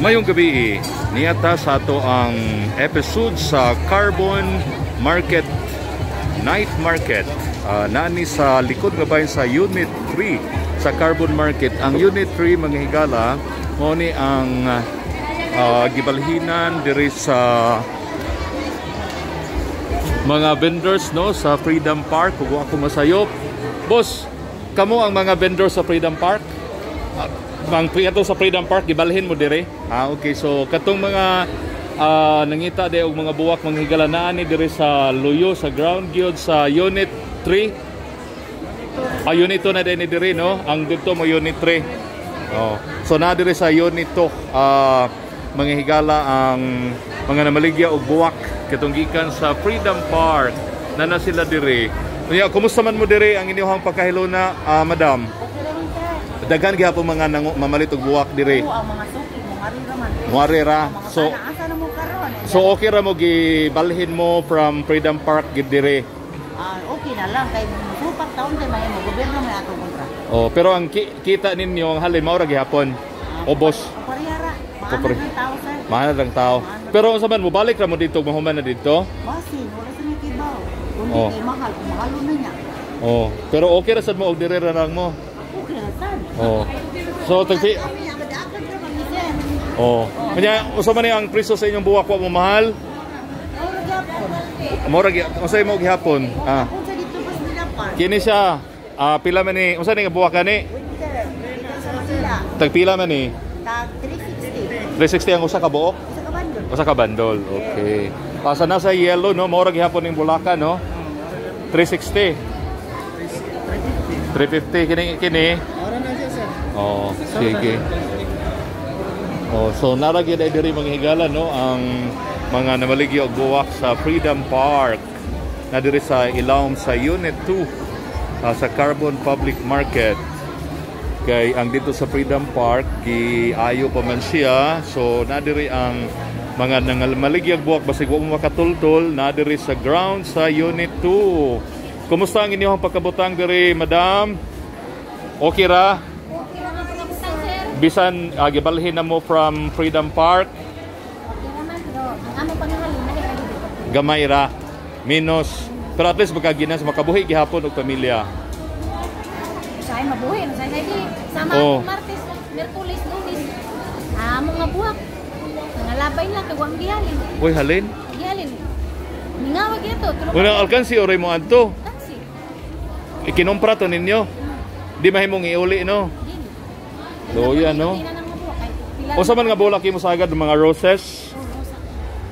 Mayong gabi, niata sa ato ang episode sa Carbon Market Night Market. Nani sa likod nga bahin sa Unit 3 sa Carbon Market. Ang Unit 3, mga higala, mao ni ang gibalhinan diri sa mga vendors, no, sa Freedom Park, kung ako masayop. Boss, kamo ang mga vendors sa Freedom Park? Ang ato sa Freedom Park gibalhin mo dire? Ah, okay. So katong mga nangita de og mga buwak, mga higala, naa ni dire sa luyo sa ground gyud sa Unit 3. Ah, Unit 2 na din ni dire, no? Ang dito mo Unit 3. Oh. So na dire sa Unit 2, mga higala, ang mga namaligya og buwak katong gikan sa Freedom Park na na sila dire. Unya, kumusta man mo dire ang inyong pagkahiluna, madam? Okay raman, sir. Daghan gihapon mga mamalit og buwak dire? Oo, ang mga suki, mga raman. Muari ra. Mga So so, asa na mo karon? So okay ra mo gibalhin mo from Freedom Park gid dire? Ah, okay na lang kay musupak taon kay may mo gobyerno may atong kontra. Oh, pero ang kita ninyo ang halin mao ra gihapon. O boss, Parehara. Papare- Maanan ng tao, sir. Mahal lang tao. Pero unsa man, mobalik ra mo dito mahuman na dito? Basin, wala sa niya kibaw. Kundi kay mahal, kung mahalo na niya. Oh, pero okay ra sad mo og dire ra lang mo? Okay ra sad. Oh. So tagpi Kami ang agad ra man ni sir. Oh. Kanya unsa man ni ang presyo sa inyong buwak, wa mo mahal? Ora gyapon. Mao ra unsa imo gihapon? Ah. Kung sa dito pas nila pa. Kini siya. Ah, pila man ni? Unsa ni nga buwak kani? Winter. Dito sa Manila. Tagpila man ni? Tag 360. 360 ang usa ka buok? Isa ka bandol. Usa ka bandol. Okay. Asa na sa yellow, no? Mao ra gihapon ning bulakan, no? 360. 350 kini kini. Ora na siya, sir. Oh, sige. Oh, so nara gyud ay diri, mga higala, no, ang mga namaligya og buwak sa Freedom Park na diri sa ilawom sa Unit 2 sa Carbon Public Market. Kay ang dito sa Freedom Park giayo pa man siya. So na diri ang mga nangamaligya og buwak, basig wa mo makatultol na diri sa ground sa Unit 2. Kumusta ang inyong pagkabutang diri, madam? Okay ra? Okay lang ang pagkabutang, sir. Bisan gibalhin na mo from Freedom Park, Okay naman, pero ang among pangahalin na kay dito. Gamay ra, minus. Pero at least makaginas, makabuhi gihapon og pamilya. Usahay mabuhi, usahay di sama Martes, Merkulis, Lunes. Amo nga buwak. Nga labay lang kay wang gihalin. Uy, halin. Gihalin. Mingawa gyud to. Tulo. Wala alkansi oray mo adto. Taxi. Ikinumpra to ninyo. Di mahimong iuli, no? Dili. Luya, no? Pila nang mabuwak kay pila. Unsa man nga bulak imo sagad, mga roses? Oh, rosa.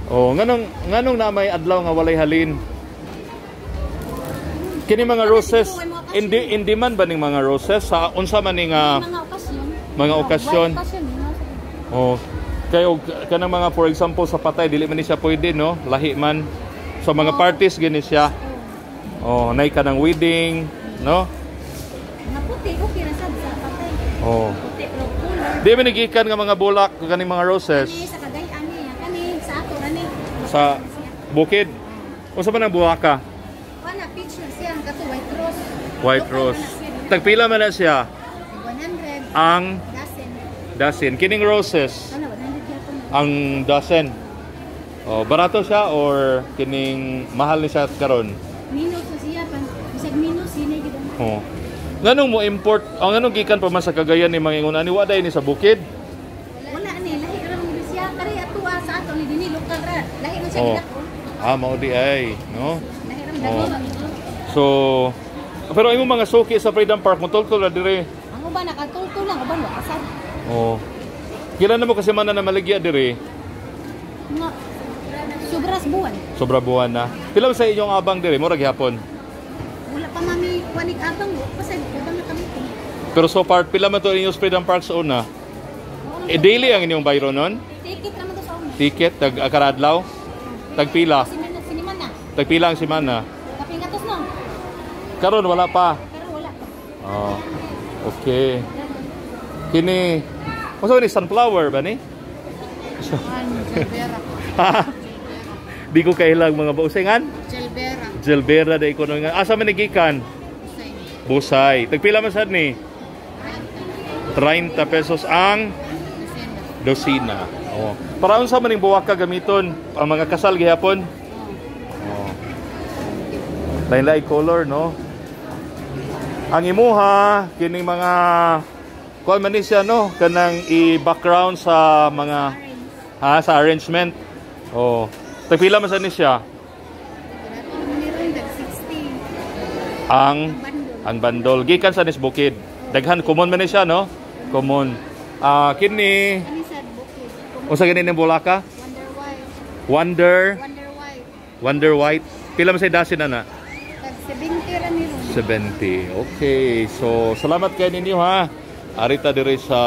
Oh, nganong nganong na may adlaw nga walay halin? Kini mga roses, hindi hindi man ba ning mga roses sa unsa man ning Mga okasyon. Mga okasyon. White okasyon, mga okasyon. Oh. Kay og kanang mga, for example, sa patay dili man ni siya pwede, no? Lahi man. Sa mga parties gini siya. Oh, nay kanang wedding, no? Mga puti, okay ra sad sa patay. Puti pero kulor. Di man gikan nga mga bulak kaning mga roses? Kani sa Cagayan ni, kani sa ato ani. Sa bukid. Unsa man ang buwaka? Wala picture siya ang kato white rose. White Local rose. man na siya. Tagpila man na siya? 100 Ang dozen. Dozen. Kining roses? Ano, 100 gyapon. Ang dozen. Oh, barato siya or kining mahal ni siya karon? Minus na siya pan. Bisag minus sini gid ang. Oh. Nganong mo import, ang nganong gikan pa man sa Cagayan ni mga ingon ani, wa day ni sa bukid? Wala ni lahi ra man gud siya kari ato sa ato ni dinhi lokal ra. Lahi man siya gidakon. Ah, mao di ay, no? Lahi ra man dako. So, pero imong mga suki sa Freedom Park mutultol ra dire? Ang uban nakatultol lang, uban wa kasad. Oh. Kila na mo kasi man na maligya dire? Mga sobras buwan. Sobra buwan na. Pila sa inyong abang dire? Mura gihapon? Wala pa mami wanig abang wa pa sad ubang na kami. Pero so far pila man to inyong Freedom Park sa una? Eh, daily ang inyong bayro nun? Ticket ra man to sa una. Ticket tag karadlaw? Tagpila? Simana sinimana. Tagpila ang semana? Kaping gatos no. Karon wala pa. Pero wala pa. Oh. Okay. Kini unsa ni, sunflower ba ni? Gelbera. Di ko kailang mga bausingan. Gelbera. Gelbera da ko nga. Asa man ni gikan? Hussein. Busay. Tagpila man sad ni? 30 pesos ang Decena. Dosina. Oh. Para unsa man ning buwak ka gamiton ang mga kasal gihapon? Oh. Lain-lain color, no? Ang imuha kining mga kuan man ni siya, no, kanang i-background sa mga ha sa arrangement. Oh. Tagpila man sa ni siya? Ang bandol gikan sa nis bukid. Daghan common man ni siya, no? Common. Ah, kini unsa gani ning bulaka? Wonder White. Wonder White. Pila man sa dasin ana? 70 ra ni ron. 70. Okay. So, salamat kay ninyo ha. Arita dire sa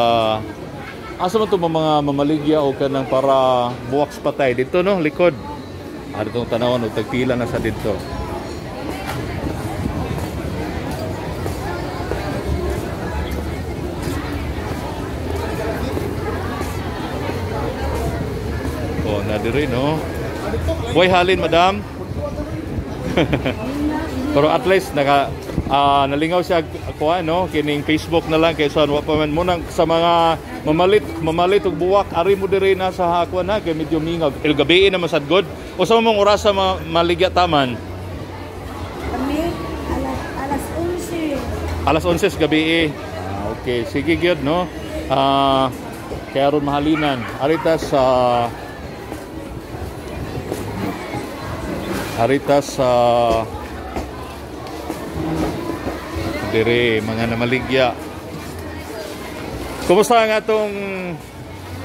asa man to mga mamaligya o kanang para buwak sa patay dito, no, likod. Ari tong tanawon og tagpila na sa dito. Oh, na dire, no. Boy halin, madam. Pero at least naka nalingaw siya kuan, no, kining Facebook na lang kay sa wa pa man mo nang sa mga mamalit og buwak ari mo diri na sa kuan na kay medyo mingaw. El gabi na masad god. Usa mong orasa maligya taman? Kami alas 11. Alas 11 sa gabi. Ah, okay, sige gyud, no. Kaya aron mahalinan. Arita sa dire mga namaligya. Kumusta nga atong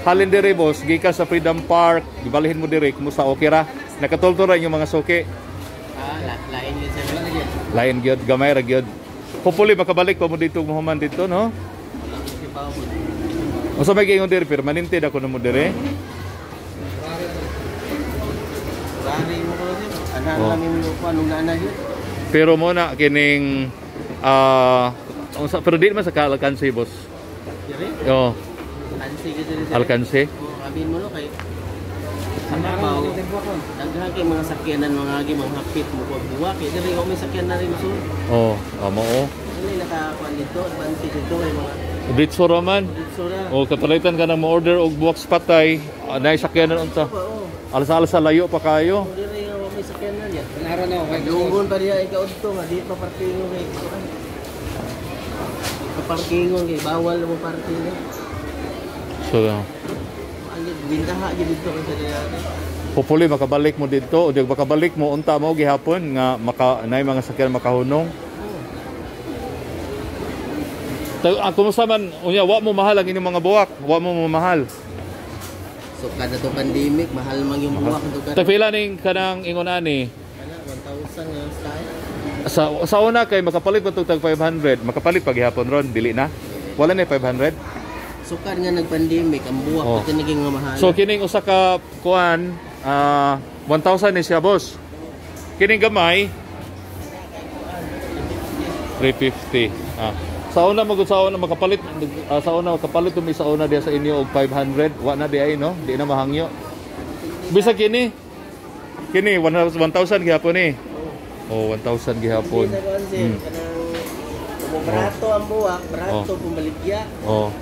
halin dire, boss? Gikan sa Freedom Park, gibalhin mo dire, kumusta, okay ra? Nakatulto ra inyong mga suki? Lain yun sir. Lain gyud, gamay ra gyud. Hopefully makabalik pa mo dito human dito, no? Unsa may giingon dire, permanente da kuno mo dire? Oh. Pero mo na kining unsa pero di man sa Alcance, boss. Dire? Oh, Alcance gyud sir. Alcance. Oh, abin mo no kay sa daghan kay mga sakyanan mga agi mga hapit mo ko buwa kay diri may sakyanan rin so. Oh, amo oh. Dili nakakuan dito, advantage dito kay mga Ditso ra man. Ditso ra. Oh, kapalitan ka nang mo-order og buwak sa patay, naay sakyanan unta. Oo. Alsa-alsa layo pa kayo. Diri may sakyanan ya. Panaro na kay lungon pa diha ikaw udto nga di pa parkingon kay pa parkingon kay bawal mo parking. So, ang bintaha gyud dito kay sa diha. Hopefully makabalik mo dito o di makabalik mo unta mo gihapon nga maka naay mga sakyanan makahunong. Kumusta man unya wa mo mahal ang inyong mga buwak, wa mo mamahal. So kada to pandemic mahal man yung buwak to kada. Tagpila ning kanang ingon ani? 1,000 nga style. Sa una kay makapalit pa tag 500, makapalit pa gihapon ron, dili na. Wala na 500. So kan nga nag-pandemic ang buwak oh. pati naging nga mahal. So kining usa ka kuan 1,000 ni siya, boss. Kining gamay 350. Ah. Sa una magud sa una makapalit sa una makapalit tumi sa una diha sa inyo og 500, wa na di ay, no, di na mahangyo. Bisag kini. Kini 1,000 gihapon ni. Oh, 1,000 gihapon. Barato ang buwak, barato pumaligya. Oh.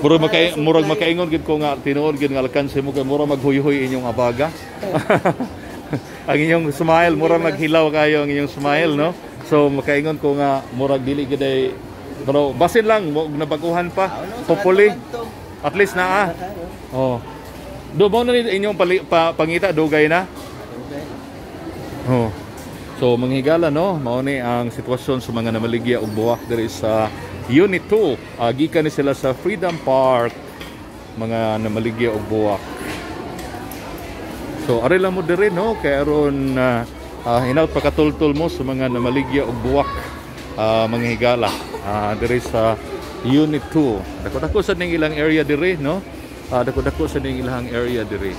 Murag makaingon gid ko nga tinuod gid nga alkanse mo kay mura maghuyhoy inyong abaga. Ang inyong smile mura maghilaw kayo ang inyong smile, no? So makaingon ko nga murag dili gid ay pero basin lang mo nabaguhan pa. Hopefully at least naa. Oh. Do mo na inyong pangita dugay na. Oh. So manghigala, no, mao ni ang sitwasyon sa mga namaligya og buwak diri sa Unit 2. Gikan ni sila sa Freedom Park mga namaligya og buwak. So ari lang mo diri, no, kay aron hinaut pakatultol mo sa mga namaligya og buwak, mga higala diri sa Unit 2. Dako-dako sa ning ilang area diri, no? Dako-dako sa ning ilang area diri.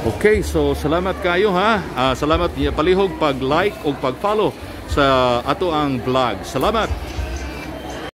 Okay, so salamat kayo ha. Salamat palihog pag-like o pag-follow sa ato ang vlog. Salamat.